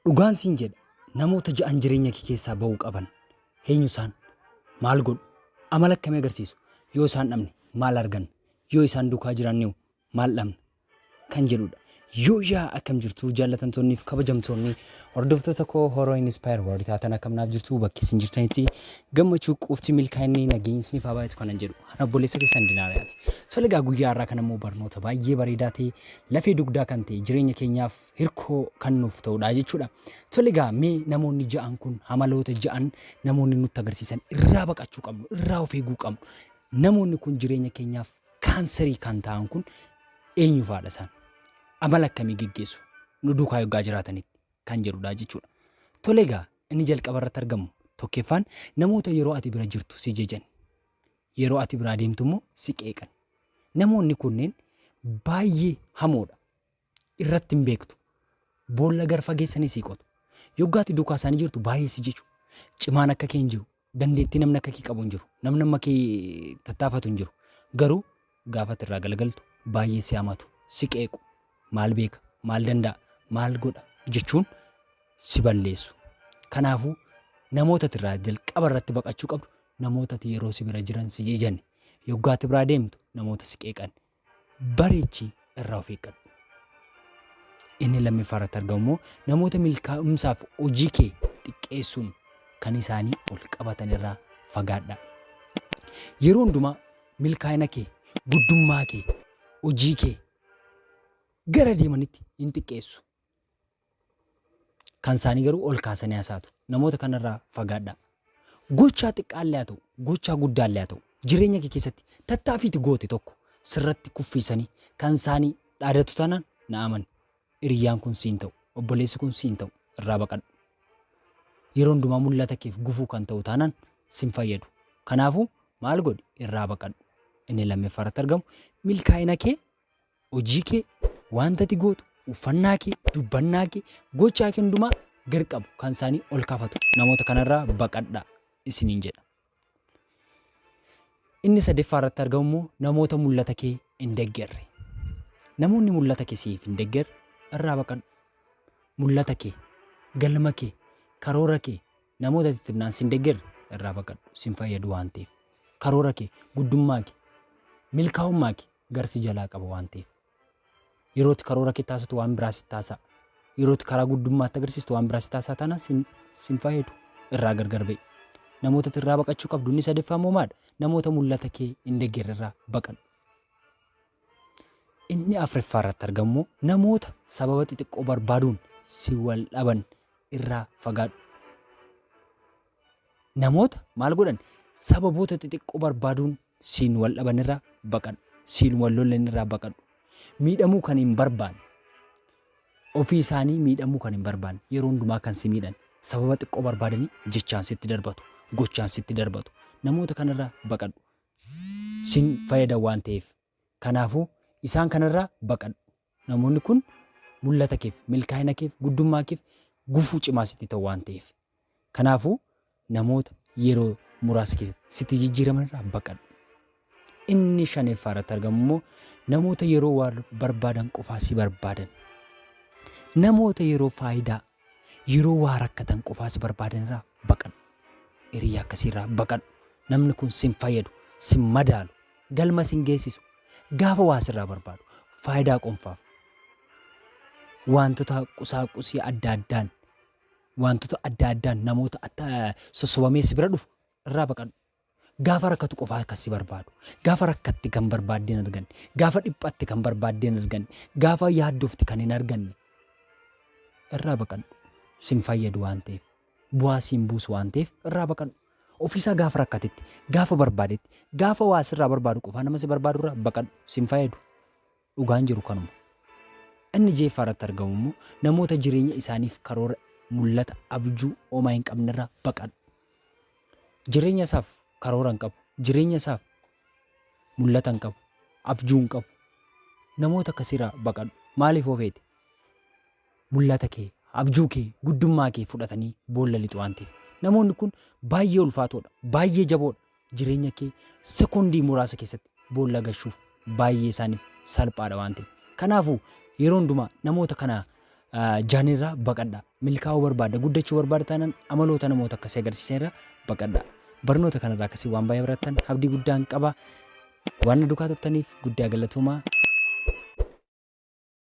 Dhugaan siin jedha, namoota ja'an jireenya kee keessaa ba'uu qaban. Eenyu isaan? Maal godhu? Amala akkamii agarsiisu? Yoo isaan dhabne maal arganna? Yoo isaan duukaa jiraanne maal dhabna? Kan jedhudha. Yoo yaa akkam jirtu jaallatamtoonni fi kabajamtoonni hordoftoota koo Horoo Inspire warri taatan, akkam naaf jirtu? Bakki isin jirtanitti gammachuu, quufti, milkaa'inni, nageenyi isiniif haa baay'atu kanan jedhu ana obboleessa keessan Dinaariyaati. Tole egaa, guyyaa har'aa kana immoo barnoota baay'ee bareedaa ta'e, lafee dugdaa kan ta'e, jireenya keenyaaf hirkoo kan nuuf ta'udha jechuudha. Tole egaa, mee namoonni ja'an kun amaloota ja'an namoonni nutti agarsiisan irraa baqachuu qabnu, irraa of eeguu qabnu. Namoonni kun jireenya keenyaaf kaansarii kan ta'an kun eenyu fa'aadha isaan? Amala akkamii geggeessu? Nu duukaa yoggaa jiraatanitti kan jedhudha jechuudha. Tole egaa, inni jalqaba irratti argamu tokkoffaan namoota yeroo ati bira jirtu si jajan. Yeroo ati biraa deemtu immoo si qeeqan. Namoonni kunneen baay'ee hamoodha. Irratti hin beektu. Boolla gar fageessanii si qotu. Yoggaa ati duukaa isaanii jirtu baay'ee si jechu. Cimaan akka kee hin jiru. Dandeettii namni akka kee qabu hin jiru. Namni amma kee tattaafatu hin jiru. Garuu gaafa ati irraa galagaltu baay'ee si hamatu, si qeequ. Maal beeka, maal danda'a, maal godha jechuun si balleessu. Kanaafuu namoota ati irraa jalqaba irratti baqachuu qabdu namoota ati yeroo si bira jiran si jajan. Yoggaa ati biraa deemtu namoota si qeeqan. Bareechi irraa of eeggadhu. Inni lammaffaa irratti argamu immoo namoota milkaa'umsaaf hojii kee xiqqeessuun kan isaanii ol qabatan irraa fagaadhaa. Yeroo hundumaa milkaa'ina kee, guddummaa kee, hojii kee gara deemanitti hin xiqqeessu. Kan isaanii garuu ol kaasanii haasa'atu. Namoota kanarraa fagaadhaa. Gochaa xiqqaallee haa ta'u, gochaa guddaallee haa ta'u, jireenya kee keessatti tattaaffiiti goote tokko sirratti kuffiisanii kan isaanii dhaadatu taanaan, na amani. Hiriyyaan kun siin ta'u, obboleessi kun siin ta'u, irraa baqadhu. Yeroo hundumaa mul'ata keef gufuu kan ta'u taanaan sin fayyadu. Kanaafuu maal godhi? Irraa baqadhu. Inni lammaffaa irratti argamu milkaa'ina kee, hojii kee, wanta ati gootu, uffannaa kee, dubbannaa kee, gochaa kee hundumaa gad qabu, kan isaanii ol kaafatu. Namoota kanarraa baqadhaa isiniin jedha. Inni sadaffaa irratti argamu immoo namoota mul'ata kee hin deggerre. Namoonni mul'ata kee siif hin deggerre irraa baqadhu. Mul'ata kee, galma kee, karoora kee namoota itti himnaan sin deggerre irraa baqadhu, sin fayyadu waan ta'eef. Karoora kee, guddummaa kee, milkaa'ummaa kee garsi jalaa qaba waan ta'eef. Yeroo itti karoora kee taasistu waan biraa si taasa'a. Yeroo itti karaa guddummaatti agarsiistu waan biraa si taasaa taanaan sin fayyadu, irraa gargar ba'i. Namoota irraa baqachuu qabdu inni sadaffaa immoo maadha? Namoota mul'ata kee hin deggerre irraa baqadhu. Inni afuraffaa irratti argamu namoota sababa xixiqqoo barbaaduun si wal dhaban irraa fagaadhu. Namoota maal godhan? Sababoota xixiqqoo barbaaduun siin wal dhaban irraa baqadhu. Siin wal lolan irraa baqadhu. Miidhamuu kan hin barbaanne, ofii isaanii miidhamuu kan hin barbaanne, yeroo hundumaa kan si miidhan, sababa xiqqoo barbaadanii jechaan sitti darbatu, gochaan sitti darbatu. Namoota kanarraa baqadhu. Sin fayyadan waan ta'eef. Kanaafuu isaan kanarraa baqadhu. Namoonni kun mul'ata keef, milkaa'ina keef, guddummaa keef gufuu cimaa sitti ta'u waan ta'eef. Kanaafuu namoota yeroo muraasa keessatti sitti jijjiiraman irraa baqadhu. Inni shaneeffaa irratti argamu immoo namoota yeroo waan barbaadan qofaa si barbaadan. Namoota yeroo faayidaa, yeroo waa rakkatan qofaa si barbaadan irraa baqadhu. Hiriyaa akkasii irraa baqadhu. Namni kun sin fayyadu, sin madaalu, galma sin geessisu. Gaafa waa sirraa barbaadu faayidaa qofaaf wantoota qusaaqusii adda addaan, wantoota adda addaan namoota sossobamee si bira dhufu irraa baqadhu. Gaafa rakkatu qofaa akkas si barbaadu. Gaafa rakkatti kan barbaaddee hin arganne. Gaafa dhiphatte kan barbaaddee hin arganne. Gaafa yaaddofte kan hin arganne. Irraa baqadhu. Sin fayyadu waan ta'eef. Bu'aa siin buusu waan ta'eef irraa baqadhu. Ofiisaa gaafa rakkatetti, gaafa barbaadetti, gaafa waa sirraa barbaadu qofaa nama si barbaadu irraa baqadhu. Sin fayyadu. Dhugaan jiru kanuma. Inni jeeffaa irratti argamu immoo namoota jireenya isaaniif karoora, mul'ata, abjuu homaa hin qabne irraa baqadhu. Jireenya isaaf karoora hin qabu. Jireenya isaaf mul'ata hin qabu. Abjuu hin qabu. Namoota akkasiirraa baqadhu. Maaliif yoo feete? Mul'ata kee, abjuu kee, guddummaa kee fudhatanii boolla lixu waan ta'eef. Namoonni kun baay'ee ulfaatoodha. Baay'ee jaboodha. Jireenya kee sekoondii muraasa keessatti boolla gashuuf baay'ee isaaniif salphaadha waan ta'eef. Kanaafuu yeroo hundumaa namoota kana jaanirraa baqadha. Milkaa'uu barbaada, guddachuu barbaada taanaan amaloota namoota akkasii agarsiisan irraa baqadha. Barnoota kanarraa akkasii waan baay'ee barattan abdii guddaan qaba. Waan na duukaa turtaniif guddaa galatoomaa.